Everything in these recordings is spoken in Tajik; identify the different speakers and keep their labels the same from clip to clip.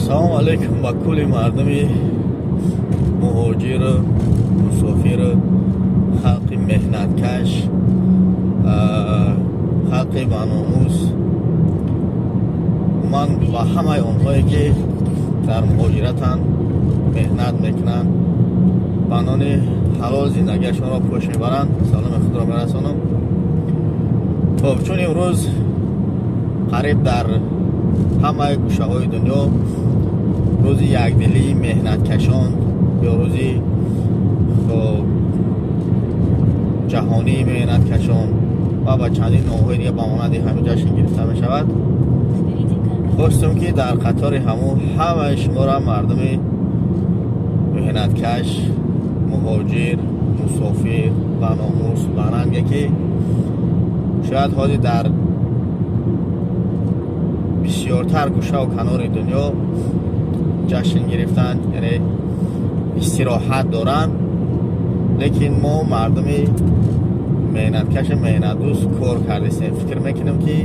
Speaker 1: Салому алейкум ба кулли мардуми муҳоҷиру мусофиру халқи меҳнаткаш, халқи баномус, умуман ба ҳамаи онҳое, ки дар муҳоҷиратанд, меҳнат мекунанд, ба нони ҳалол зиндагиашонро пеш мебаранд, саломи худро мерасонам. Хоб, чун имрӯз қариб дар ҳамаи гӯшаҳои дунё рӯзи якдилии меҳнаткашон ё рӯзи, хоб, ҷаҳонии меҳнаткашон ва ба чандин номҳои дига ба монанди ҳамин ҷашн гирифта мешавад, хостум, ки дар қатори ҳамун ҳамаи шуморо, мардуми меҳнаткаш, муҳоҷир, мусофир, баномус, бананге, ки шояд ҳозир дар бисёртар гӯшаву канори дунё ҷашн гирифтанд, яъне истироҳат доранд, лекин мо, мардуми меҳнаткашу меҳнатдӯст, кор кардистем. Фикр мекунем, ки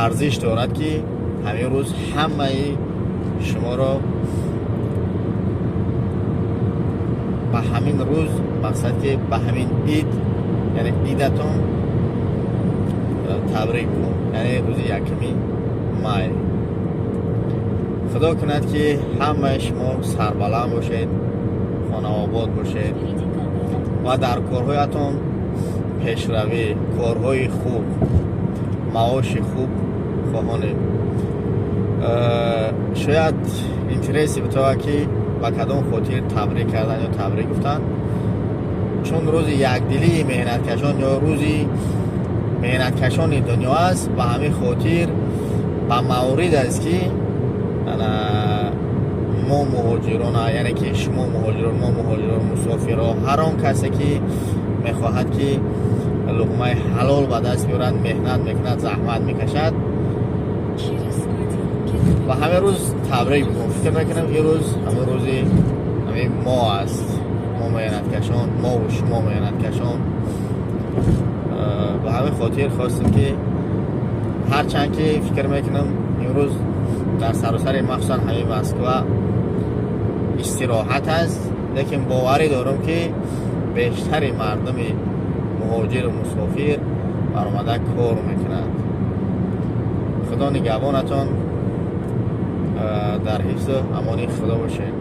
Speaker 1: арзиш дорад, ки ҳамин рӯз ҳамаи шуморо ба ҳамин рӯз, мақсад ки ба ҳамин ид, яъне идатон табрик кун, яъне рӯзи 1 май. Худо кунад, ки ҳамаи шумо сарбаланд бошед, хонаобод бошед ва дар корҳоятон пешравӣ, корҳои хуб, маоши хуб хоҳонем. Шояд интереси битавад, ки ба кадом хотир табрик кардан ё табрик гуфтан. Чун рӯзи якдилии меҳнаткашон ё рӯзи меҳнаткашони дунё аст, ба ҳамин хотир ба маврид аст, ки мо муҳоҷирона, яъне ки шумо муҳоҷирон, мо муҳоҷирон, мусофиро, ҳар он касе, ки мехоҳад, ки луқмаи ҳалол ба даст биёрад, меҳнат мекунад, заҳмат мекашад, ба ҳамин рӯз табрик бигӯм. Фикр мекунам, ин рӯз ҳамин рӯзи ҳамин мо аст, мо меҳнаткашон, мову шумо меҳнаткашон. Ба ҳамин хотир хостем, ки ҳарчанд ки фикр мекунам, имрӯз дар саросари, махсусан ҳамин Москва, истироҳат аст, лекин боварӣ дорам, ки бештари мардуми муҳоҷиру мусофир баромада кор мекунанд. Худо нигаҳбонатон, дар ҳифзу амони Худо бошед.